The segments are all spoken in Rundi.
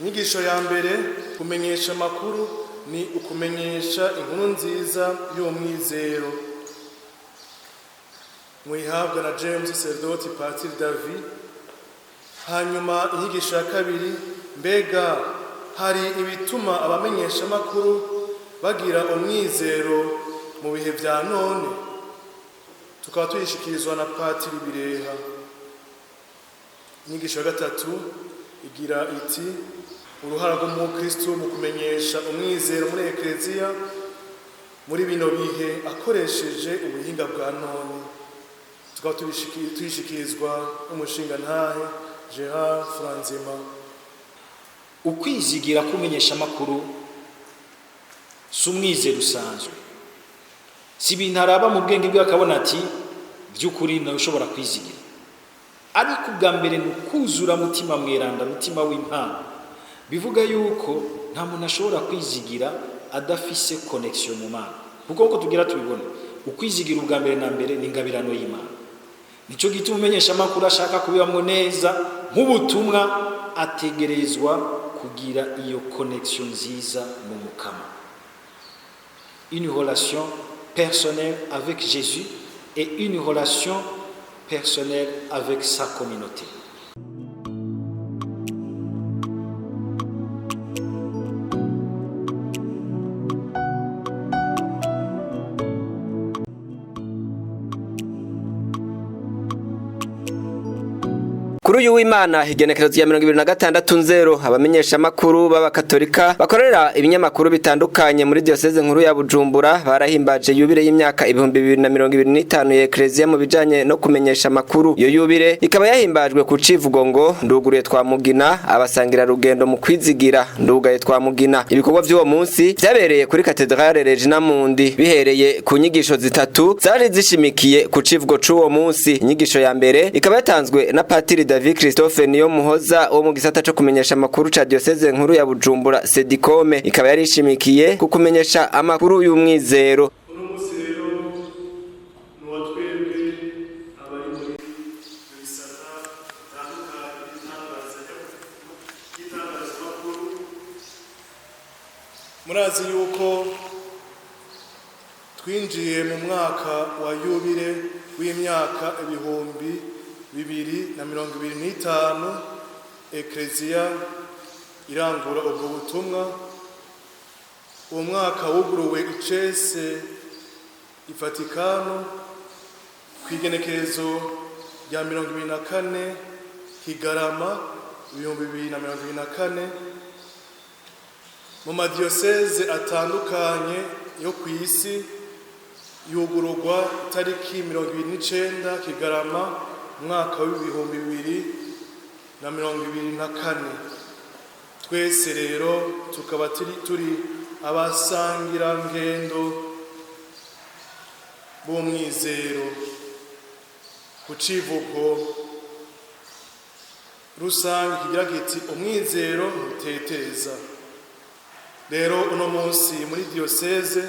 Inyigisho ya mbere: kumenyesha amakuru ni ukumenyesha inkuru nziza y'umwizero, muyihabwa na James Serdoti, Patiri Davi. Hanyuma inyigisho ya kabiri: mbega hari ibituma abamenyeshamakuru bagira umwizero mu bihe vya none? Tukaba tuyishikirizwa na Patiri Bireha. Inyigisho ya gatatu igira iti: uruhara rw'umukristu mu kumenyesha umwizero muri Ekleziya muri bino bihe akoresheje ubuhinga bwa none. Tukaba tuyishikirizwa n'umushingantahe Gerard Franzima. Ukwizigira kumenyesha amakuru si umwizero usanzwe, si ibintu araba mu bwenge bwe akabona ati by'ukuri nawe ushobora kwizigira. Ariko ubwa mbere ni ukuzura Mutima Mweranda, mutima w'impano. Bivuga yuko nta muntu ashobora kwizigira adafise connexion mu Mana, kuko uko tugira tubibona, ukwizigira ubwa mbere na mbere ni ingabirano y'Imana. Nico gituma umenyesha amakuru ashaka kubibamwo neza nk'ubutumwa ategerezwa kugira iyo connexion nziza mu Mukama, une relation personnelle avec Jésus et une relation personnelle avec sa communauté. Kuri uyu w'Imana, igenekerezo rya 26 nzero, abamenyeshamakuru b'abakatolika bakorera ibinyamakuru bitandukanye muri diyoseze nkuru ya Bujumbura barahimbaje yubile y'imyaka 2025 ya Ekleziya mu bijanye no kumenyesha amakuru. Iyo yubile ikaba yahimbajwe ku civugo ngo "Nduguruye Twamugina, abasangira rugendo mu kwizigira, ndugaye Twamugina". Ibikorwa vy'uwo munsi vyabereye kuri Katedrale Regina Mundi, bihereye ku nyigisho zitatu zari zishimikiye ku civugo c'uwo munsi. Inyigisho ya mbere ikaba yatanzwe na Patiri David Christophe Niyo Muhoza wo mu gisata co kumenyesha amakuru ca diyoseze nkuru ya Bujumbura, Sedikome, ikaba yari ishimikiye ku kumenyesha amakuru y'umwizero. Uno munsi rero ni uwa twebwe abari muri bisata bitandukanye by'itangazamakuru. Murazi yuko twinjiye mu mwaka wa yubile w'imyaka 2025, Ekleziya irangura ubwo butumwa. Uwo mwaka wuguruwe icese i Vatikano ku igenekerezo rya 24 Kigarama 2024. Mu madiyoseze atandukanye yo ku isi yugururwa itariki 29 Kigarama umwaka w'2024. Twese rero tukaba turi abasangirangendo b'umwizero ku civugo rusange kigira kiti: "Umwizero ntutetereza". Rero uno munsi muri diyoseze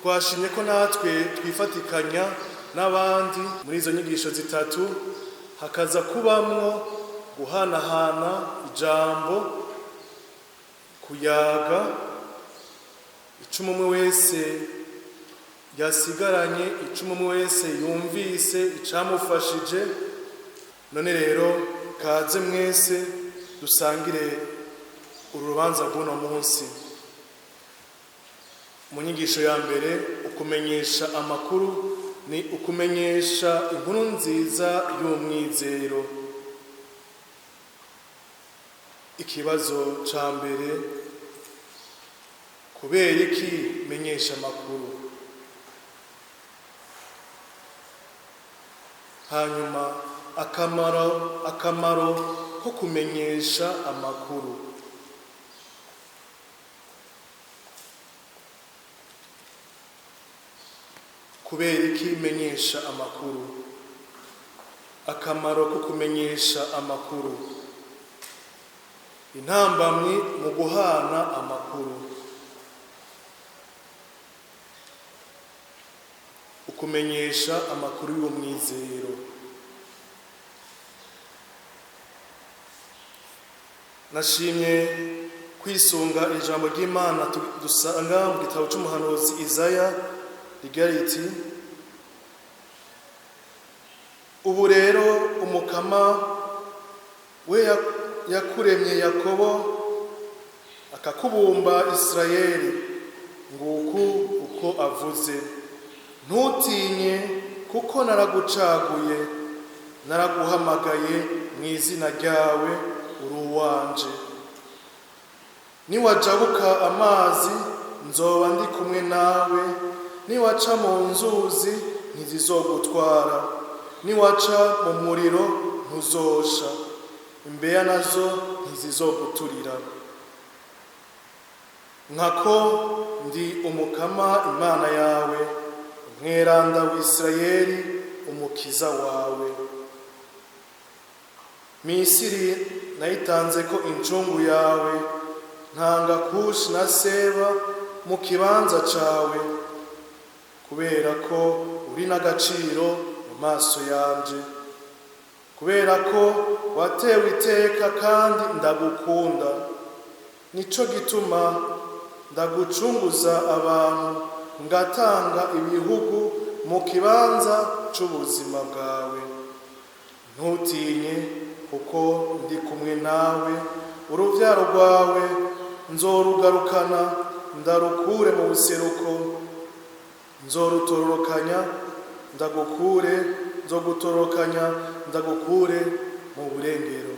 twashimye ko natwe twifatikanya n'abandi muri izo nyigisho zitatu, hakaza kubamwo guhanahana ijambo, kuyaga icumu umwe wese yasigaranye, icumu umwe wese yumvise icamufashije. None rero kaze mwese dusangire uru rubanza rw'uno munsi. Mu nyigisho ya mbere, ukumenyesha amakuru ni ukumenyesha inkuru nziza y'umwizero. Ikibazo ca mbere: kubera iki menyesha amakuru? Hanyuma akamaro ko kumenyesha amakuru. Kubera iki menyesha amakuru? Akamaro ko kumenyesha amakuru. Intambamyi mu guhana amakuru. Ukumenyesha amakuru y'umwizero. Nashimye kwisunga ijambo ry'Imana dusanga mu gitabo c'umuhanuzi Izaya rigira riti: ubu rero Umukama we yakuremye Yakobo, akakubumba Isirayeli, nguku uko avuze: ntutinye, kuko naragucaguye, naraguhamagaye mu izina ryawe, uri uwanje. Niwajabuka amazi, nzoba ndi kumwe nawe; niwaca mu nzuzi, ntizizogutwara; niwaca mu muriro, ntuzosha, imbeya nazo ntizizoguturira. Nkako ndi Umukama Imana yawe, Umweranda w'Isirayeli, Umukiza wawe. Misiri nayitanze ko incungu yawe, ntanga Kushi na Seba mu kibanza cawe, kubera ko uri n'agaciro mu maso yanje, kubera ko watewe iteka kandi ndagukunda. Nico gituma ndagucunguza abantu, ngatanga ibihugu mu kibanza c'ubuzima bwawe. Ntutinye, kuko ndi kumwe nawe; uruvyaro rwawe nzorugarukana, ndarukure mu buseruko; nzorutororokanya, ndagukure, nzogutororokanya, ndagukure mu burengero.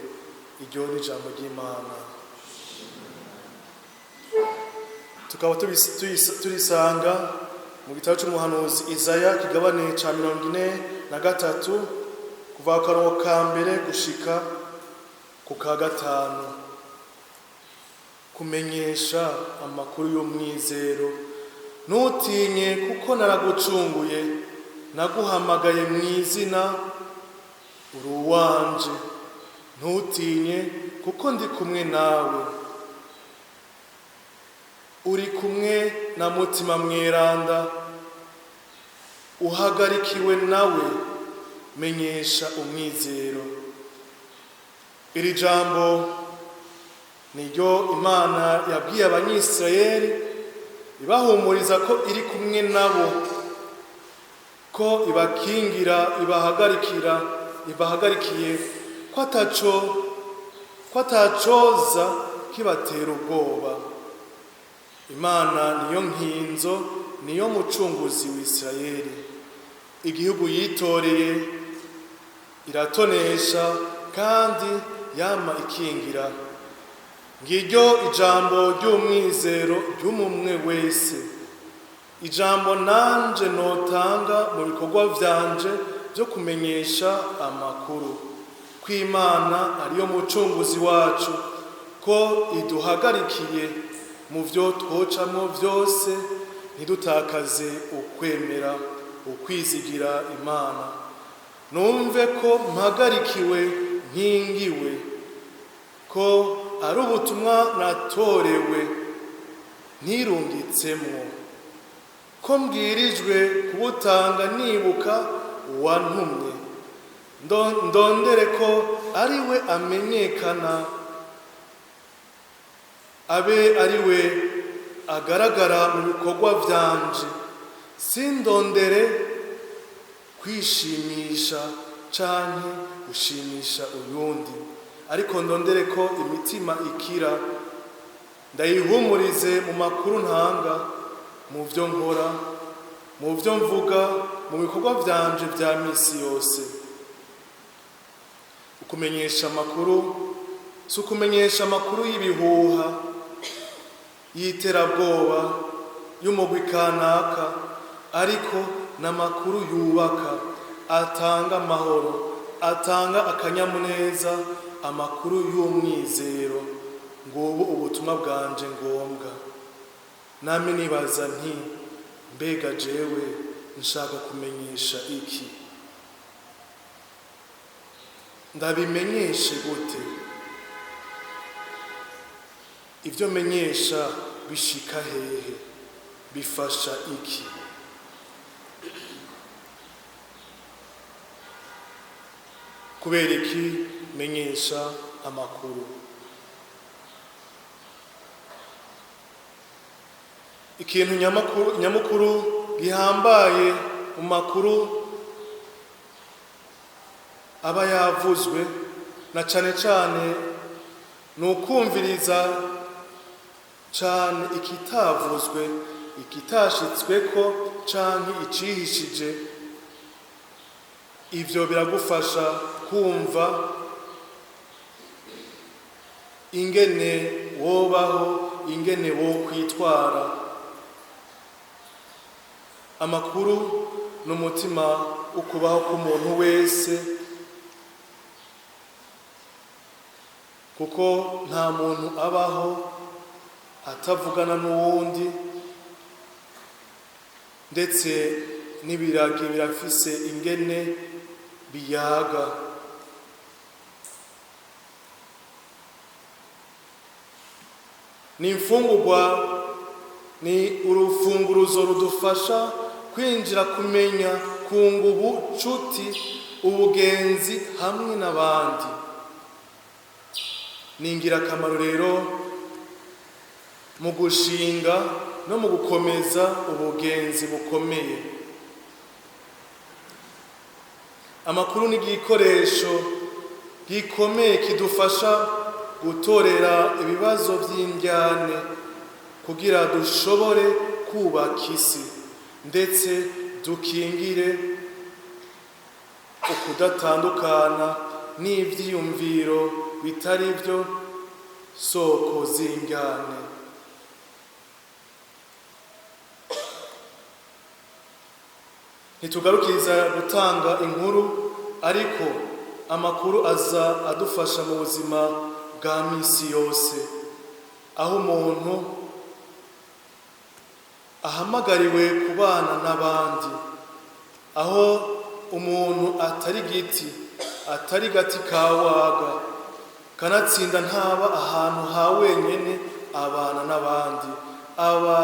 Iryo ni ijambo ry'Imana, tukaba turisanga mu gitabo c'umuhanuzi Izaya, kigabane ca 43, kuva ku karongo ka mbere gushika ku ka gatanu. Kumenyesha amakuru y'umwizero: ntutinye, kuko naragucunguye, naguhamagaye mu izina, uri uwanje. Ntutinye, kuko ndi kumwe nawe. Uri kumwe na Mutima Mweranda, uhagarikiwe nawe, menyesha umwizero. Iri jambo niryo Imana yabwiye Abanyisirayeli, ibahumuriza ko iri kumwe nabo, ko ibakingira, ibahagarikira, ibahagarikiye, ko atacoza kibatera ubwoba. Imana niyo nkinzo, niyo mucunguzi w'Isirayeli. Igihugu yitoreye iratonesha kandi yama ikingira. Ngiryo ijambo ry'umwizero ry'umumwe wese, ijambo nanje notanga mu bikorwa vyanje byo kumenyesha amakuru, kw'Imana ariyo mucunguzi wacu, ko iduhagarikiye mu vyo twocamwo vyose, ntidutakaze ukwemera, ukwizigira Imana. Numve ko mpagarikiwe, nkingiwe, ko ari ubutumwa natorewe ntirungitsemwo, ko mbwirijwe kubutanga nibuka uwantumye. Ndondere ko ari we amenyekana, abe ari we agaragara mu bikorwa vyanje. Sindondere kwishimisha canke gushimisha uyundi, ariko ndondere ko imitima ikira, ndayihumurize mu makuru ntanga, mu vyo nkora, mu vyo mvuga, mu bikorwa vyanje vya misi yose. Ukumenyesha amakuru si ukumenyesha amakuru y'ibihuha, y'iterabwoba, y'umugwi kanaka, ariko n'amakuru yubaka, atanga amahoro, atanga akanyamuneza, amakuru y'umwizero. Ngubu ubutumwa bwanje ngombwa. Nami nibaza nti: mbega jewe nshaka kumenyesha iki? Ndabimenyeshe gute? Ibyo menyesha bishika hehe? Bifasha iki? Kubera iki menyesha amakuru? Ikintu nyamukuru gihambaye mu makuru aba yavuzwe na cane cane ni ukumviriza cane ikitavuzwe, ikitashitsweko canke icihishije. Ivyo biragufasha kumva ingene wobaho, ingene wokwitwara. Amakuru ni umutima ukubaho k'umuntu wese, kuko nta muntu abaho atavugana n'uwundi, ndetse n'ibiragi birafise ingene biyaga. Ni imfungurwa, ni urufunguruzo rudufasha kwinjira, kumenya, kunga ubucuti, ubugenzi hamwe n'abandi. Ni ingirakamaro rero mu gushinga no mu gukomeza ubugenzi bukomeye. Amakuru ni igikoresho gikomeye kidufasha gutorera ibibazo by'indyane kugira dushobore kubaka isi, ndetse dukingire ukudatandukana n'ivyiyumviro bitari byo soko z'indyane. Ntitugarukiriza gutanga inkuru, ariko amakuru aza adufasha mu buzima bwa misi yose, aho umuntu ahamagariwe kubana n'abandi, aho umuntu atari giti, atari gati ka waga, kanatsinda ntaba ahantu ha wenyene, abana n'abandi, aba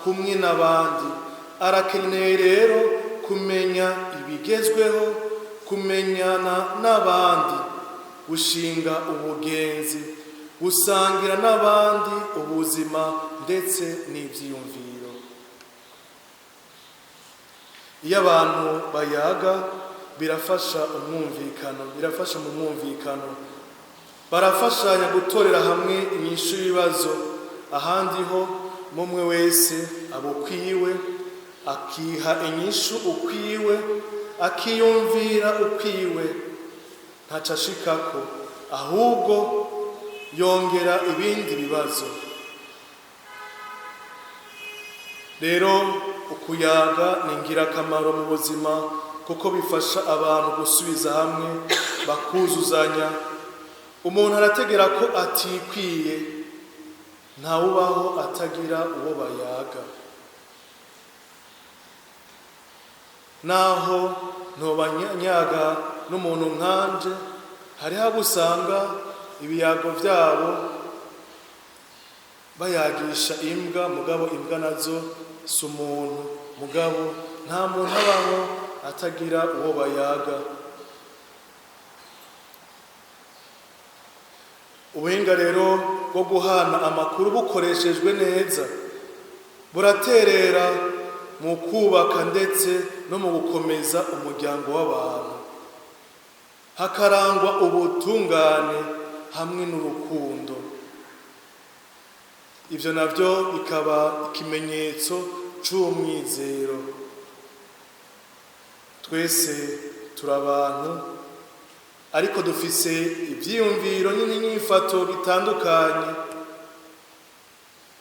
kumwe n'abandi. Arakeneye rero kumenya ibigezweho, kumenyana n'abandi, gushinga ubugenzi, gusangira n'abandi ubuzima ndetse n'ivyiyumviro. Iyo abantu bayaga birafasha umwumvikano, birafasha mu mwumvikano, barafashanya gutorera hamwe inyishu y'ibibazo. Ahandi ho mumwe wese abo kwiwe, akiha inyishu ukwiwe, akiyumvira ukwiwe, ntaco ashikako, ahubwo yongera ibindi bibazo. Rero ukuyaga ni ingirakamaro mu buzima, kuko bifasha abantu gusubiza hamwe, bakuzuzanya. Umuntu arategera ko atikwiye, ntawubaho atagira uwo bayaga. Naho ntobanyaga n'umuntu nkanje, hariho abo usanga ibiyago vyabo bayagisha imbwa, mugabo imbwa nazo si umuntu, mugabo nta muntu abaho atagira uwo bayaga. Ubuhinga rero bwo guhana amakuru bukoreshejwe neza buraterera mu kubaka ndetse no mu gukomeza umuryango w'abantu, hakarangwa ubutungane hamwe n'urukundo. Ivyo navyo bikaba ikimenyetso c'umwizero. Twese turi abantu, ariko dufise ivyiyumviro n'inyifato bitandukanye.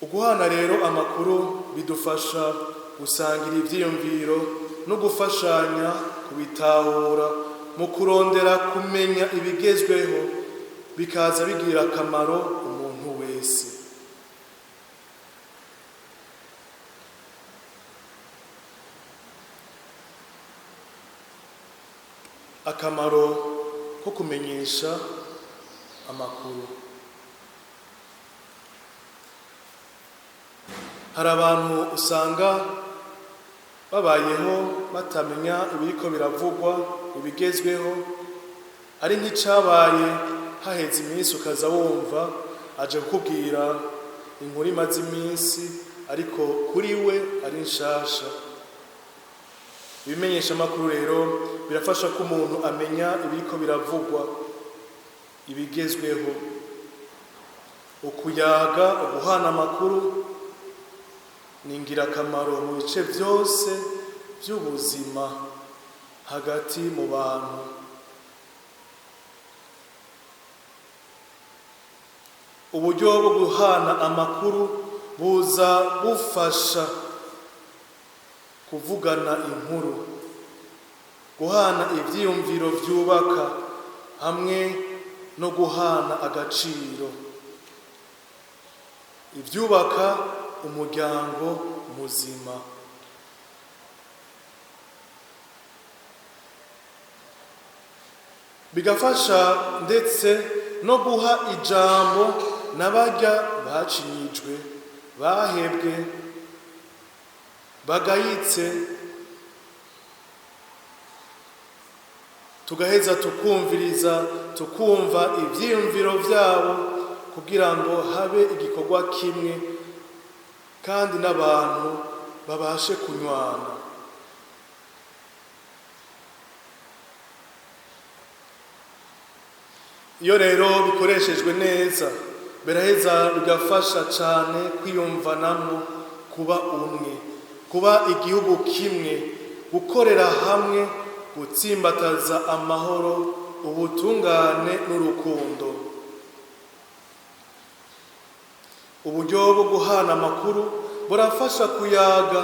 Uguhana rero amakuru bidufasha gusangira ivyiyumviro no gufashanya kubitahura mu kurondera kumenya ibigezweho, bikaza bigira akamaro umuntu wese. Akamaro ko kumenyesha amakuru. Hari abantu usanga babayeho batamenya ibiriko biravugwa, ibigezweho, ari nk'icabaye haheze iminsi ukaza wumva aje kukubwira inkuru imaze iminsi, ariko kuri we ari nshasha. Ibimenyeshamakuru rero birafasha ko umuntu amenya ibiriko biravugwa, ibigezweho. Ukuyaga, uguhana amakuru ni ingirakamaro mu bice byose by'ubuzima hagati mu bantu. Uburyo bwo guhana amakuru buza bufasha kuvugana inkuru, guhana ivyiyumviro vyubaka hamwe no guhana agaciro, ivyubaka umuryango muzima. Bigafasha ndetse no guha ijambo n'abarya bacinyijwe, bahebwe, bagayitse, tugaheza tukumviriza, tukumva ivyiyumviro vyabo kugira ngo habe igikorwa kimwe kandi n'abantu babashe kunywana. Iyo rero bikoreshejwe neza biraheza bigafasha cane kwiyumvanamwo, kuba umwe, kuba igihugu kimwe, gukorera hamwe, gutsimbataza amahoro, ubutungane n'urukundo. Uburyo bwo guhana amakuru burafasha kuyaga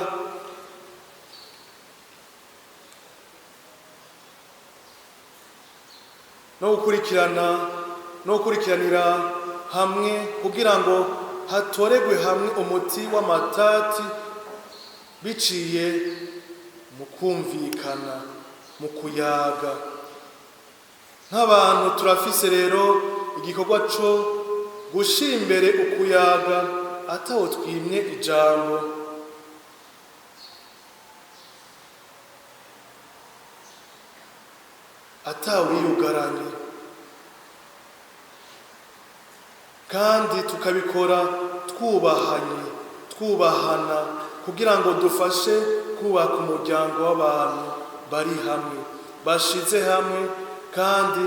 no gukurikirana no gukurikiranira hamwe kugira ngo hatoregwe hamwe umuti w'amatati biciye mu kumvikana, mu kuyaga. Nk'abantu turafise rero igikorwa co gushira imbere ukuyaga ataho twimye ijambo. Atawiyugaranye, kandi tukabikora twubahanye, twubahana, kugira ngo dufashe kubaka umuryango w'abantu bari hamwe, bashize hamwe, kandi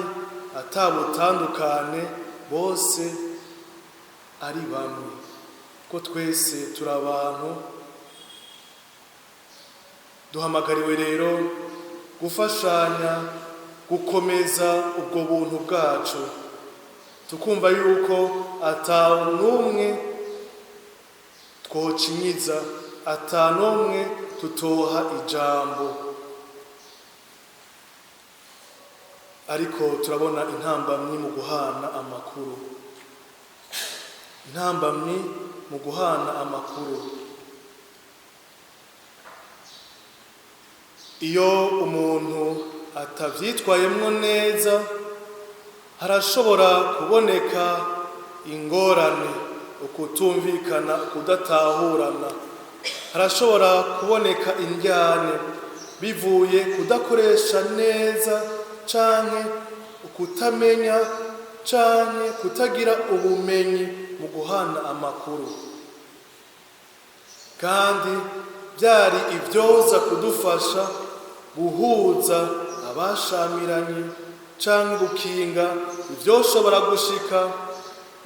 atabutandukane, bose ari bamwe, ko twese turi abantu. Duhamagariwe rero gufashanya gukomeza ubwo buntu bwacu, tukumva yuko ata n'umwe twocinyiza, ata n'umwe tutoha ijambo. Ariko turabona intambamyi mu guhana amakuru, intambamyi mu guhana amakuru. Iyo umuntu atavyitwayemwo neza, harashobora kuboneka ingorane, ukutumvikana, ukudatahurana. Harashobora kuboneka indyane bivuye kudakoresha neza canke ukutamenya canke kutagira ubumenyi mu guhana amakuru, kandi byari ibyoza kudufasha guhuza abashamiranye canke gukinga ivyoshobora gushika,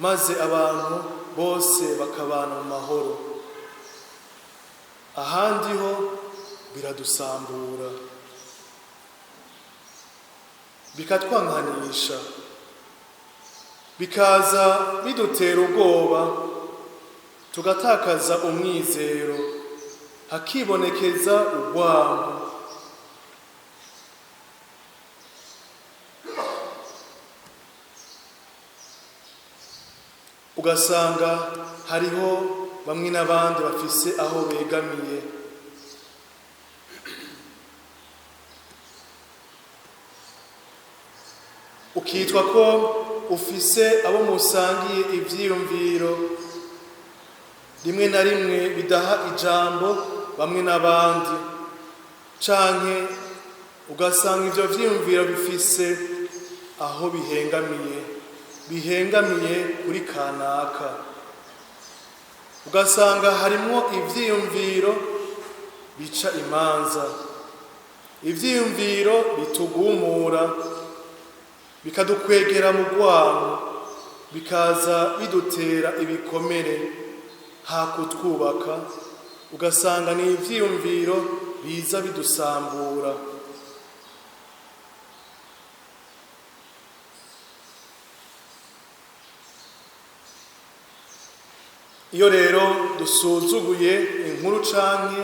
maze abantu bose bakabana mu mahoro. Ahandi ho biradusambura, bikatwankanisha, bikaza bidutera ubwoba, tugatakaza umwizero, hakibonekeza urwango. Ugasanga hariho bamwe n'abandi bafise aho begamiye. Ukitwa ko ufise abo musangiye ivyiyumviro, rimwe na rimwe bidaha ijambo bamwe n'abandi, canke ugasanga ivyo vyiyumviro bifise aho bihengamiye, bihengamiye kuri kanaka. Ugasanga harimwo ivyiyumviro bica imanza, ivyiyumviro bitugumura, bikadukwegera mu rwango, bikaza bidutera ibikomere hakutwubaka. Ugasanga ni ivyiyumviro biza bidusambura. Iyo rero dusuzuguye inkuru canke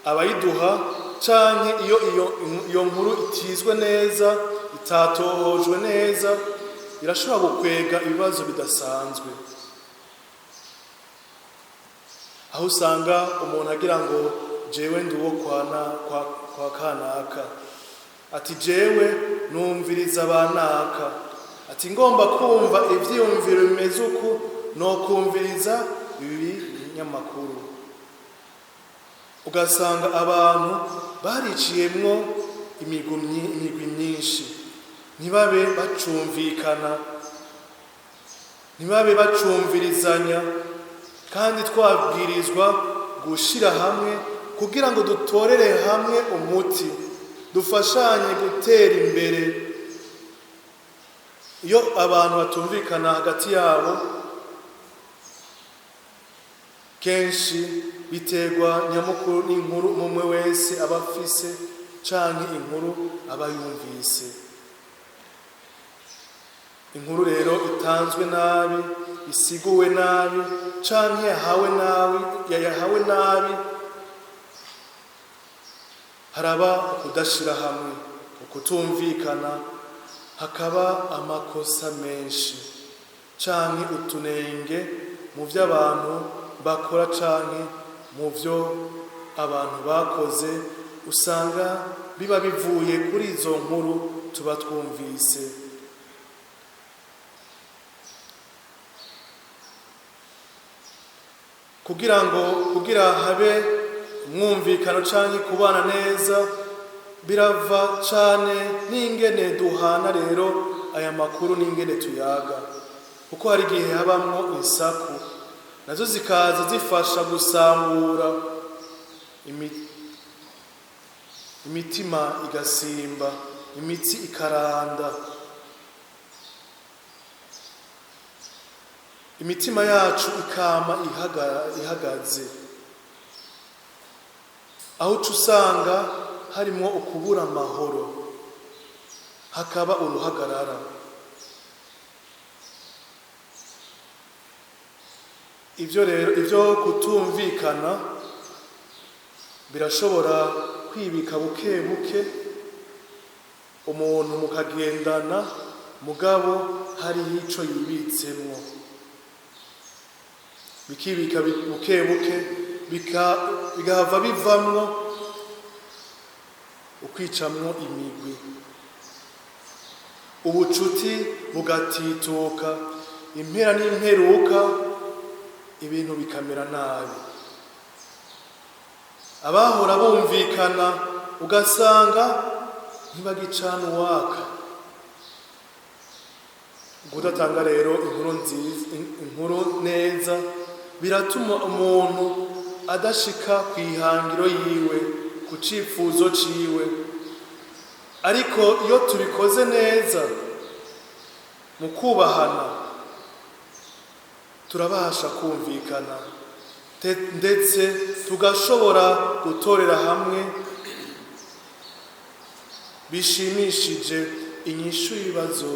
abayiduha, canke iyo nkuru itizwe neza, itatohojwe neza, irashobora gukwega ibibazo bidasanzwe, aho usanga umuntu agira ngo jewe ndi uwo kwa kanaka, ati jewe numviriza banaka, ati ngomba kumva ivyiyumviro bimeze uku nokumviriza ibi binyamakuru. Ugasanga abantu bariciyemwo imigwi myinshi, ntibabe bacumvikana, ntibabe bacumvirizanya, kandi twabwirizwa gushira hamwe kugira ngo dutorere hamwe umuti, dufashanye gutera imbere. Iyo abantu batumvikana hagati yabo, kenshi biterwa nyamukuru n'inkuru umwe wese aba afise canke inkuru aba yumvise. Inkuru rero itanzwe nabi, isiguwe nabi, canke yahawe nabi, haraba ukudashira hamwe, ukutumvikana, hakaba amakosa menshi canke utunenge mu vy'abantu bakora canke mu vyo abantu bakoze, usanga biba bivuye kuri izo nkuru tuba twumvise. Kugira habe umwumvikano canke kubana neza, birava cane n'ingene duhana rero aya makuru n'ingene tuyaga, kuko hari igihe habamwo insaku, nazo zikaza zifasha gusambura imitima igasimba, imitsi ikaranda, imitima yacu ikama ihagaze, aho uca usanga harimwo ukubura amahoro, hakaba uruhagarara. Ivyo rero, ivyo kutumvikana birashobora kwibika buke buke, umuntu mukagendana mugabo hari ico yibitsemwo, bikibika buke buke, bigahava bivamwo ukwicamwo imigwi, ubucuti bugatituka, impera n'imperuka ibintu bikamera nabi. Abahora bumvikana ugasanga ntibagicana uwaka. Kudatanga rero inkuru nziza, inkuru neza, biratuma umuntu adashika kw'ihangiro yiwe, ku cifuzo ciwe. Ariko iyo tubikoze neza mu kubahana, turabasha kumvikana, ndetse tugashobora gutorera hamwe bishimishije inyishu y'ibibazo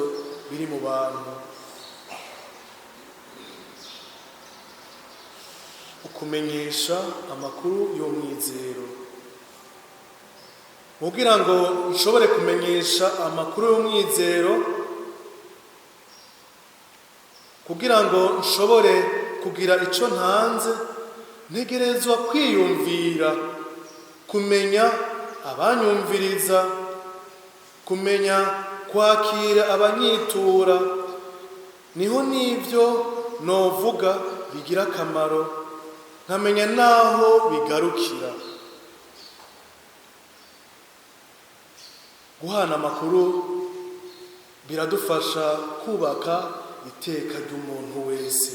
biri mu bantu. Ukumenyesha amakuru y'umwizero, kugira ngo nshobore kumenyesha amakuru y'umwizero, kugira ngo nshobore kugira ico ntanze, ntegerezwa kwiyumvira, kumenya abanyumviriza, kumenya kwakira abanyitura. Niho n'ivyo novuga bigira akamaro, nkamenya naho bigarukira. Guhana amakuru biradufasha kubaka iteka ry'umuntu wese.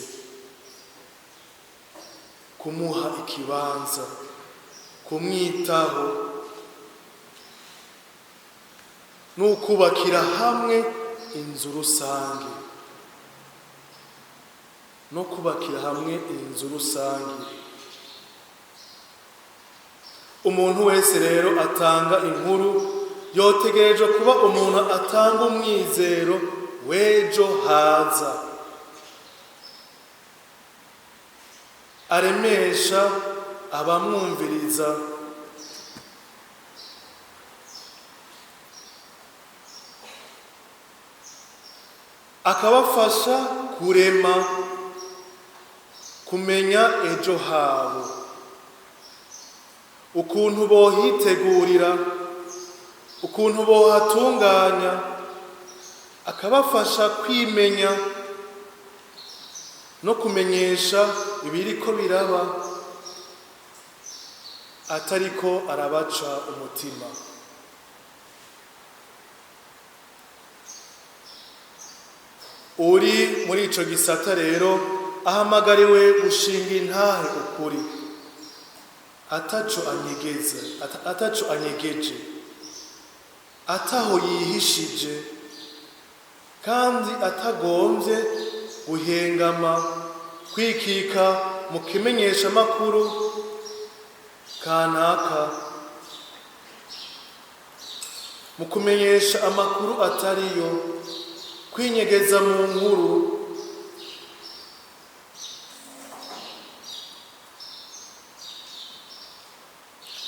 Kumuha ikibanza, kumwitaho, n'ukubakira hamwe inzu rusange, no kubakira hamwe inzu rusange. Umuntu wese rero atanga inkuru yotegerejwe kuba umuntu atanga umwizero w'ejo haza, aremesha abamwumviriza, akabafasha kurema, kumenya ejo habo, ukuntu bohitegurira, ukuntu bohatunganya, akabafasha kwimenya no kumenyesha ibiriko biraba, atariko arabaca umutima. Uri muri ico gisata rero ahamagariwe gushinga intahe ukuri, ataco anyegeze, ataco anyegeje, ataho yihishije, kandi atagomvye guhengama, kwikika mu kimenyesha makuru kanaka, mu kumenyesha amakuru atariyo, kwinyegeza mu nkuru.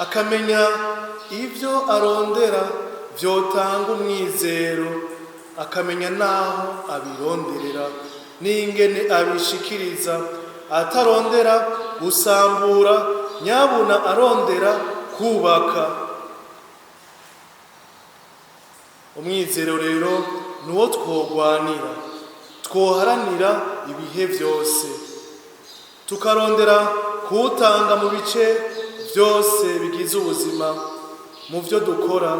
Akamenya ivyo arondera vyotanga umwizero, akamenya naho abironderera n'ingene abishikiriza, atarondera gusambura, nyabuna arondera kubaka. Umwizero rero nuwo twogwanira, twoharanira ibihe vyose, tukarondera kuwutanga mu bice vyose bigize ubuzima, mu vyo dukora.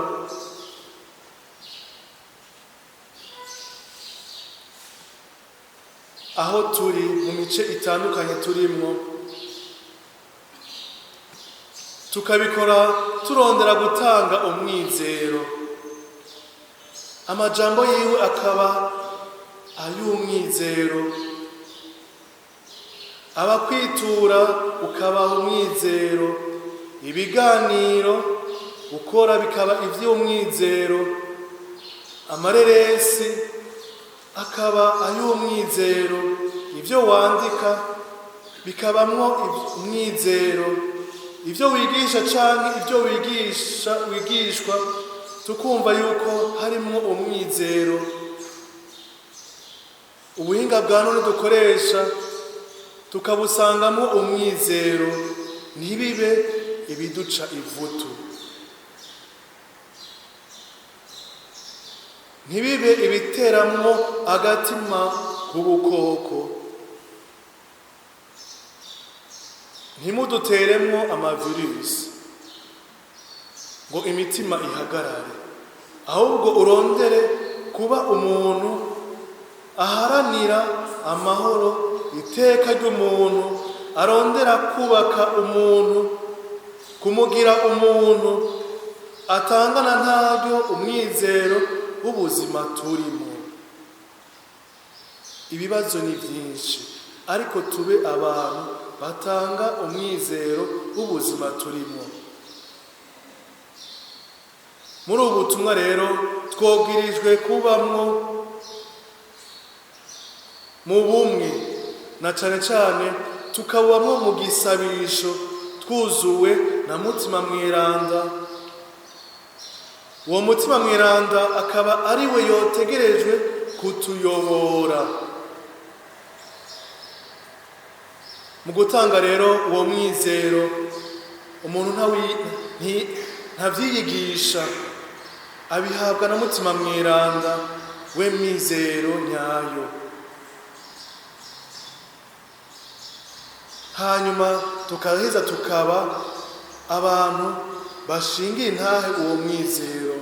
Aho turi mu mice itandukanye turimwo, tukabikora turondera gutanga umwizero, amajambo yiwe akaba ay'umwizero, abakwitura ukabaha umwizero, ibiganiro ukora bikaba ivy'umwizero, amareresi akaba ay'umwizero, ivyo wandika bikabamwo umwizero, ivyo wigisha canke ivyo wigishwa tukumva yuko harimwo umwizero. Ubuhinga bwa none dukoresha tukabusangamo umwizero, ntibibe ibiduca ivutu, ntibibe ibiteramwo agatima k'ubukoko, ntimuduteremwo amavirusi ngo imitima ihagarare, ahubwo urondere kuba umuntu aharanira amahoro, iteka ry'umuntu, arondera kubaka umuntu, kumugira umuntu atangana ntaryo umwizero w'ubuzima turimo. Ibibazo ni byinshi, ariko tube abantu batanga umwizero w'ubuzima turimo. Muri ubu butumwa rero twobwirijwe kubamwo mu bumwe, na cane cane tukabamwo mu gisabisho, twuzuwe na Mutima Mweranda. Uwo Mutima Mweranda akaba ari we yotegerejwe kutuyobora mu gutanga rero uwo mwizero. Umuntu ntavyiyigisha, abihabwa na Mutima Mweranda we mwizero nyayo. Hanyuma tukaheza tukaba abantu bashingiye intahe uwo mwizero,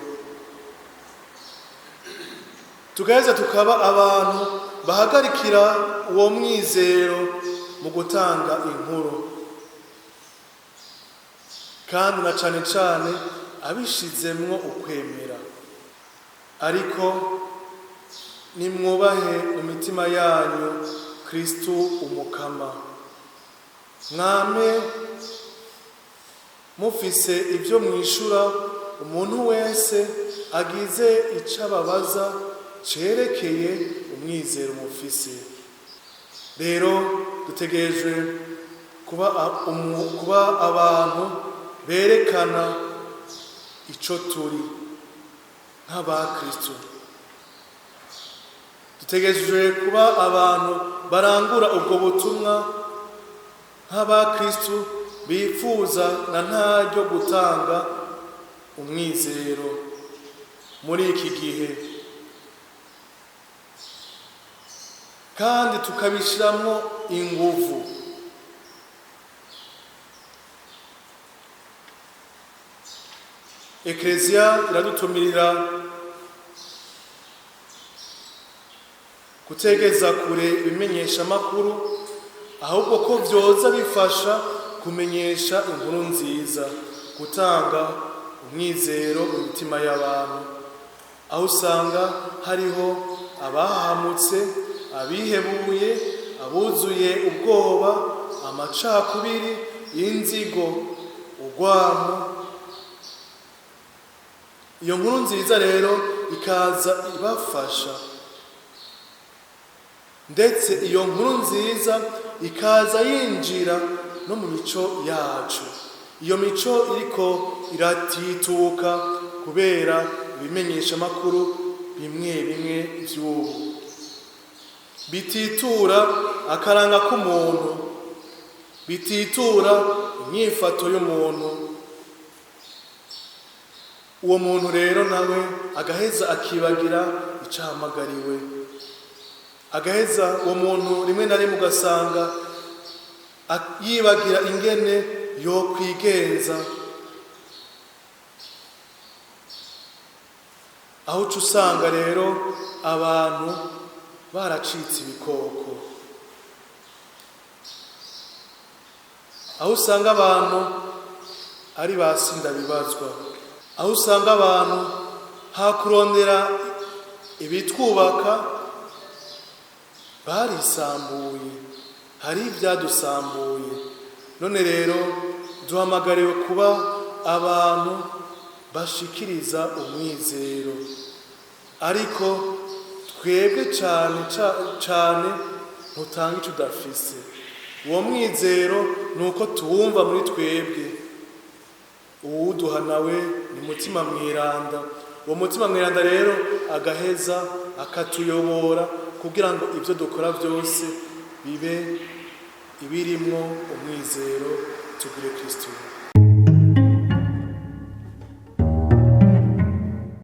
tugaheza tukaba abantu bahagarikira uwo mwizero mu gutanga inkuru. Kandi na cane cane abishizemwo ukwemera. Ariko nimwubahe mu mitima yanyu Kristu umukama, mwame mufise ibyo mwishura umuntu wese agize ico ababaza cerekeye umwizero mufise. Rero dutegerejwe kuba abantu berekana ico turi nk'abakristu. Dutegerejwe kuba abantu barangura ubwo butumwa nk'abakristu bifuza na ntaryo gutanga umwizero muri iki gihe, kandi tukabishiramwo inguvu. Ekleziya iradutumirira gutegeza kure ibimenyeshamakuru, ahubwo ko vyoza bifasha kumenyesha inkuru nziza, gutanga umwizero mu mitima y'abantu, aho usanga hariho abahamutse, abihebuye, abuzuye ubwoba, amacakubiri, inzigo, urwanko. Iyo nkuru nziza rero ikaza ibafasha, ndetse iyo nkuru nziza ikaza yinjira no mu mico yacu. Iyo mico iriko iratituka kubera ibimenyeshamakuru bimwe bimwe vy'ubu bititura akaranga k'umuntu, bititura inyifato y'umuntu. Uwo muntu rero nawe agaheza akibagira icahamagariwe, agaheza uwo muntu rimwe na rimwe ugasanga yibagira ingene yo kwigenza, aho uca usanga rero abantu baracitse ibikoko, aho usanga abantu ari ba sindabibazwa, aho usanga abantu hakurondera ibitwubaka barisambuye, hari ibyadusambuye. None rero duhamagariwe kuba abantu bashikiriza umwizero, ariko twebwe cane cane ntutanga ico udafise. Uwo mwizero ni uko tuwumva muri twebwe. Uwuduha nawe ni mutima mweranda. Uwo mutima mweranda rero agaheza akatuyobora kugira ngo ibyo dukora byose bibe ibirimwo umwizero. Tugire Kristu.